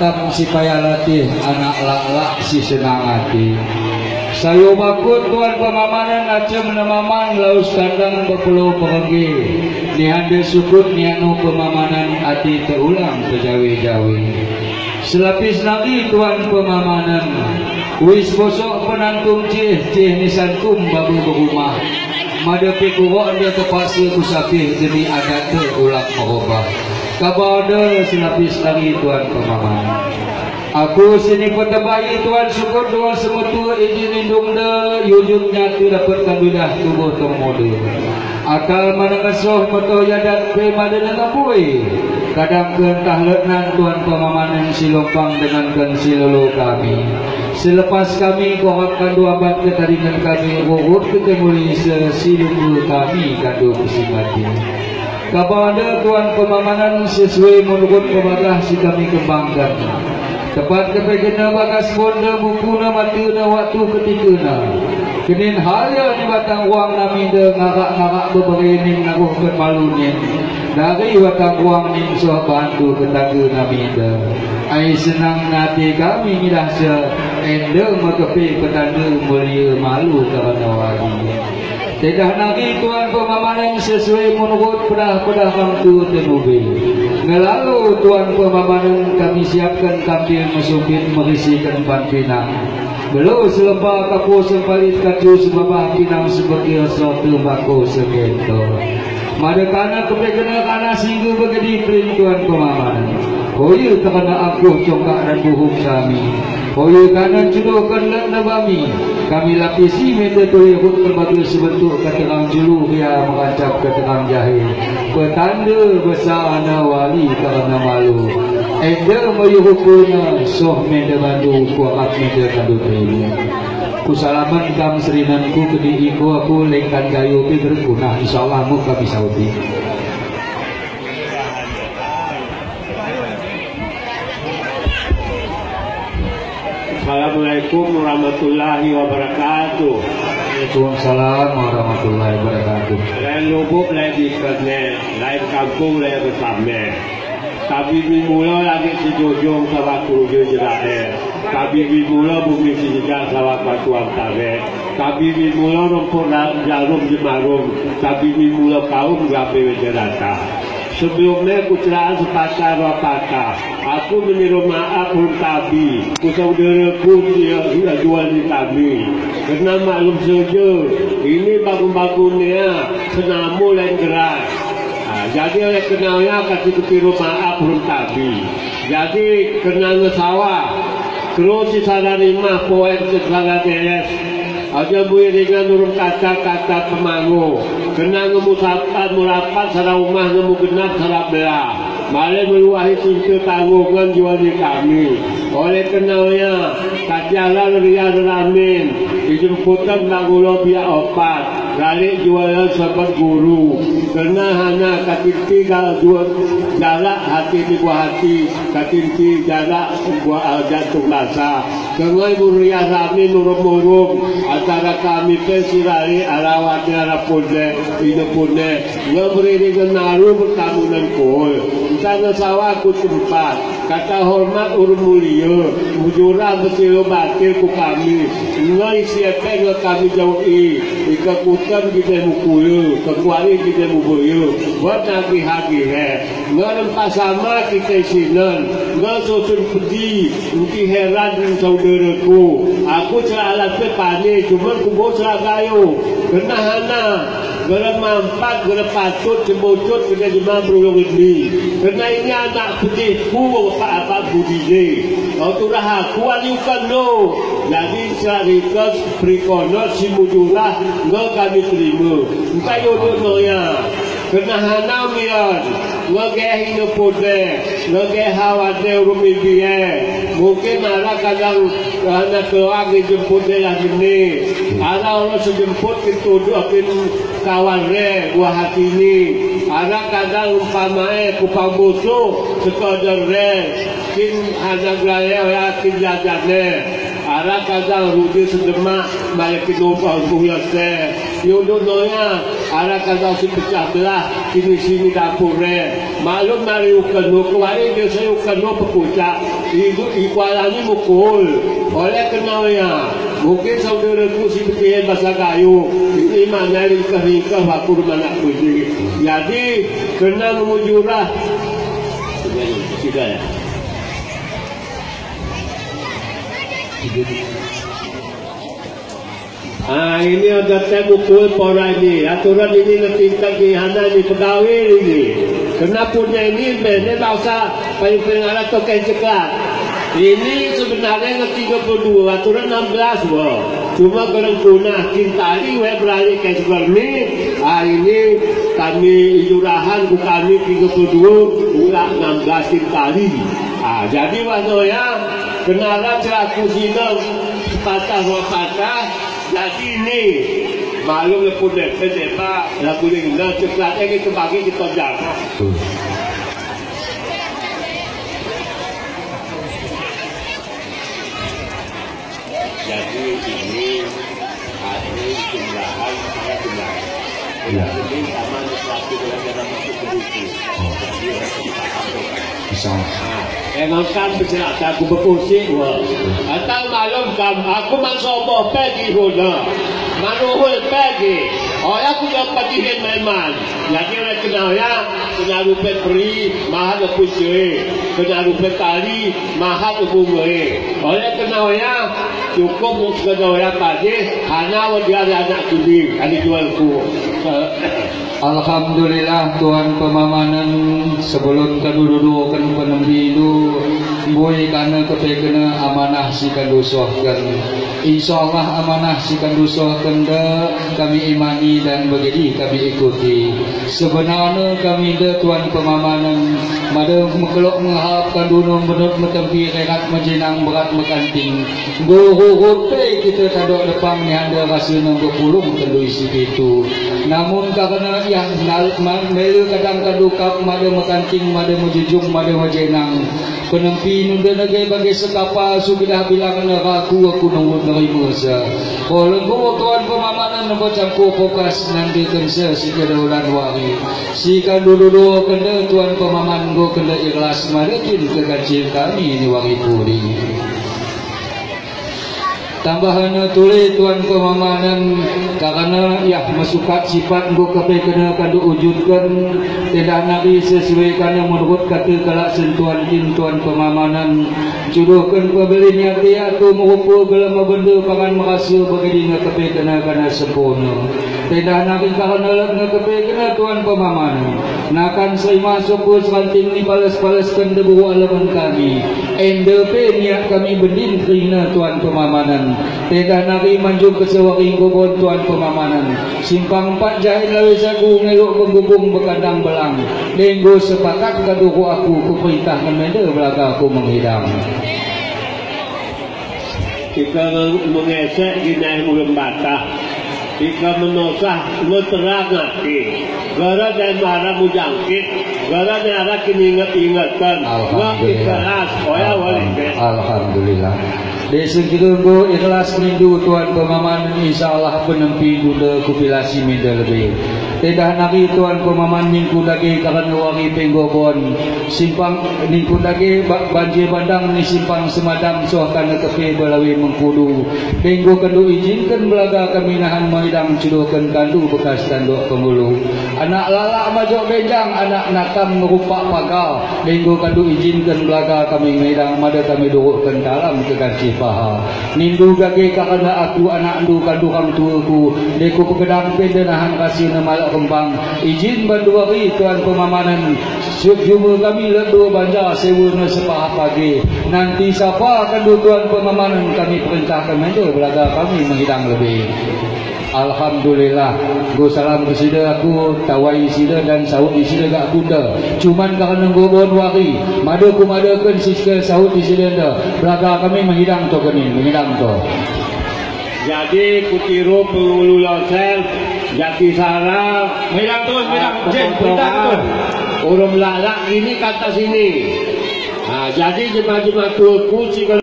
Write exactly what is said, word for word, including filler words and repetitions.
Tam sipaya latih anak lak-lak si senang ati. Sayo bakun tuan pemamanan acem ne maman laus kandang bepelo perengge. Ni hande sukut ni anu pemamanan ati teulang pejawi-jawi. Selapis nari tuan pemamanan. Wis bosok penantum cih, cih ni santum babu berumah. Mada pikurok nda tepaksa ku sapih demi adat teulang merobah. Kaba da selapis nari tuan pemaman. Aku sini petebai tuan sukut doa semetu ijin indung da yujud nyatu dapet kandudah tubuh temuda. Akal manengesoh metoh yadat pe mada nengepui. Kadang ke entah letnan tuan pemamanan si lompang dengan ken si lolo kami. Selepas kami korap kandu abat ketaringan kami rurut ketemuli se si lunggu kami kandu kesimati. Kaba da tuan pemamanan sesuai menurut pemagah si kami kembangkan. Tepat kepegena bagas bonda bukuna matena waktu ketikena. Kenin haya ni batang ruang nami da ngarak-ngarak beberening naruhken malu nin. Dari batang ruang nin soh bantu ketaga nami da. Ai senang nati kami ngidah se enda mekepe petanda mulia malu karena wali. Tedah nari tuan pemamanan sesuai menurut pedah-pedah rangka tenube. Ngelalu tuan pemamanan kami siapkan kampil mesupit merisikan pan pinang. Belo selemba kapo sempalit kacu sebabah pinang sebekil sotu bako segento. Mada kana kepekena kana singgu begedi perin tuan pemamanan. Hoya tekena angkuh congkak dan buhung kami. Hoya kana cuduh kenlet nebami. Kami lapisi mete tuli hut terbatul sebentuk keterang julu ria merancap keterang jahil. Petanda besar ana wali karena malu. Enda mayuh rupuna soh mende bandu kuamat mende bandu telu. Ku salaman kam serinanku kedi iko aku lengkan gayu pi berguna insyaallah mu kami sauti. Assalamualaikum warahmatullahi wabarakatuh. Waalaikumsalam warahmatullahi wabarakatuh. Lain lubuk, lain dikene, lain kampung, lain bersame. Tabi mimula lagi sejojong sawah kuruja jerae. Tabi mimula bumi sejejak sawah batuan tare. Tabi mimula rumput la-, jarum jemarum. Tabi mimula kaum gabe wede rata. Sebelumnya ku celah sepatah dua patah. Aku menyeru maaf ulun tabi. Ku saudaraku si, si jual ni kami. Kena maklum saja. Ini bagun-bagunnya senamu lain gerak. Ha, jadi oleh kenanya kati ku tiru maaf ulun tabi. Jadi kena ngesawah. Terus si saran imah poek si saran deles. Aja bui ringan urung kata-kata pemangu. Kena ngemusapat murapat sara umah ngemu genap sara belah. Male meluahi cinta tanggungan jual ni kami. Oleh kenanya, katialan ria ramin. Ijemputan bangula biak opat. Ralik jualan sabat guru. Kena hana katinti ga-, jua-, jarak hati di buah hati. Katinti jarak buah, ah, jantung basa. Kengay muriah rami nurum-urum. Antara kami pe si ralik arawatne arapune. Inepune. Nga beri dengan naru bertamunan kol. Entah nga sawah ku tempat. Kata hormat urun mulia, mujurah besilu batil ku kami. Nga isi epe nga kami jauhi, ika kutan gide mukula, kekuali gide mubaya, buat nagih-agih e. Nga rempa sama kite isinan, nga susun pedi, enti heran saudaraku. Aku sera alat pe pane, cuman kubo sera gayo. Kena hana. Gera mampat, gera patut, semucut, kena jema berulung ini. Kena ini anak pedih ku, apa, apa budi ne. Kau turah aku, ani ukan no. Jadi, sera rikas, perikono, si mujurah, nga kami terima. Entah yodok no ya. Kena hana mian. Nga geh ino pode, nga geh hawa de urung mimpi e. Mungkin ara kadang, eh, na keluar ngejemput de lah ini. Ara orang sejemput kita duduk akin kawan re, buah hati ini. Ara kadang umpama e, kupang busuk, sekadar re. Kin anak raya, ya, kin jajan re. Ara kadang rugi sedemak, maya kin umpang buyas re. Yuduk noya, ara kadang si pecah belah, kini sini dapur re. Maklum nari ukan no, kewari biasa ukan no pekucak. Ibu, ikualan ini mukul. Oleh kenal ya, mungkin saudaraku si betihan bahasa kayu, ini mana ringkeh-ringkeh aku rumah anak kuji. Jadi, kena nemu jurah. Sudah ya. Ah, ini ada teh buku pora ini. Aturan ini nanti tagi hana ini pegawai ini. Kena punya ini, bene bangsa paling pengarah token ceklat. Ini sebenarnya nge tiga puluh dua, aturan enam belas, wah. Cuma gereng punah, kintali, weh, beralih ke seperni. Ah, ini kami ijurahan, ku kami tiga puluh dua, ulah enam belas kintali. Ah, jadi, wah, no, ya, kenalan selaku sinong, patah, wah, patah. Jadi ini, malum lepun depet, Pak, lepun depet, ceklat, eh, kita bagi, kita jaga. Jadi ini, ini jumlahan, saya jumlahan. Iya. Jadi sama seperti dalam masuk ke buku. Oh. Jadi, bisa. Nah, engangkan becerita aku berkursi, wah. Atau malam kam, aku man soboh pegi huna. Manuhul pegi. Oh, aku dapat dihin memang. Jadi, oleh kenal ya, kena rupa peri, mahal lepun ceri. Kena rupa tali, mahal lepun bunga. Oleh kenal ya, cukup sekadar ya padi, hana wadiar anak kuli, ani jual ku. Alhamdulillah, Tuan Pamamanan, sebelum kadu duduken penembi indu, bui kana kepekena amanah si kadu sohken. Insya Allah amanah si kadu sohken de kami imani dan begedi kami ikuti. Sebenarne kami de Tuan Pamamanan, mada mekelok mengahap kadu nung menut metempi rerat menjinang berat mekanting. Guru-guru pe kita tadok depang ni handa rasa nung gepulung tendui si pitu. Namun karena ya nal-, ma-, mele kadang kadukap mada mekanting, mada mejujung, mada mejenang. Penempi nunda nege bagi sekapa sukidah bilang neraku aku nunggu nerima sa. Olengku Tuan Pamamanan neba cangku pokas nanda kensa si kedaulan wari. Si kan dulu-dulu kenda Tuan Pamaman go kenda ikhlas mada kin kekancil kami ni wari puri. Tambahana tuli Tuan Pamamanan, karena yah mesukat sipat nggo kepekena kadu ujudken, tendah nari sesuai kana menurut kata kalak sentuan kin Tuan Pamamanan, juduhken pebeli niati atu merupa gelem benda pangan merasa begedi ngekepekena kana sempurna. Tendah nari karena lek ngekepekena Tuan Pamamanan. Nakan serimah sopo seranting ni pales-palesken de buru aleman kami. Ende pe niat kami bendin kerina Tuan Pamamanan. Tendah nari manjung kesewari nggo bon Tuan Pamamanan. Simpang empat jahin lawe sagu ngelok benggubung bekandang belang. Denggo sepakat kaduru aku peperintah ngemende belaga aku menghidang. Ika mengesek gineh ulun batah. Ika menosah meterang ati. Gara dan mara mujangkit. Gara dan ara kininget-ingetan. Alhamdulillah. Nga ikhlas. Oya wali. Alhamdulillah. Desa kita nggo ikhlas nindu Tuan Pamaman, insya Allah penempi duda kupilasi minda lebih. Tendah nari Tuan Pamaman ningku dagi karena wari penggobon. Simpang ningku dagi ba-, banjir bandang ni simpang semadam soh kana tepi belawi mengkudu. Denggo kendu ijinken belaga kami nahan maidang cuduhken kandu bekas tanduk pengulu. Anak lalak majok benjang, anak nakam ngerupak pagal. Denggo kandu ijinken belaga kami maidang mada kami duruken dalam keganci paha. Nindu gage karena aku anak ndu kandu orang tuaku. Deku pekedang pende nahan kasina malak kembang. Ijin bandu wari Tuan Pamamanan. Siup juma kami ledu banja sewa ne sepahap pagi. Nanti sapa kandu Tuan Pamamanan kami perintahkan mende belaga kami menghidang lebih. Alhamdulillah. Go salam ke sida aku, tawai sida dan saut di sida gak kunda. Cuman karena go bon wari, mada ku mada ken sida saut di sida nda. Belaga kami menghidang to keni, menghidang to. Jadi, kutiru pengulu Longsel, Jati Sara, menghidang terus, menghidang, ah, Jen, menghidang terus. Urung lalak ini kata sini. Nah, jadi jema-jema tuaku si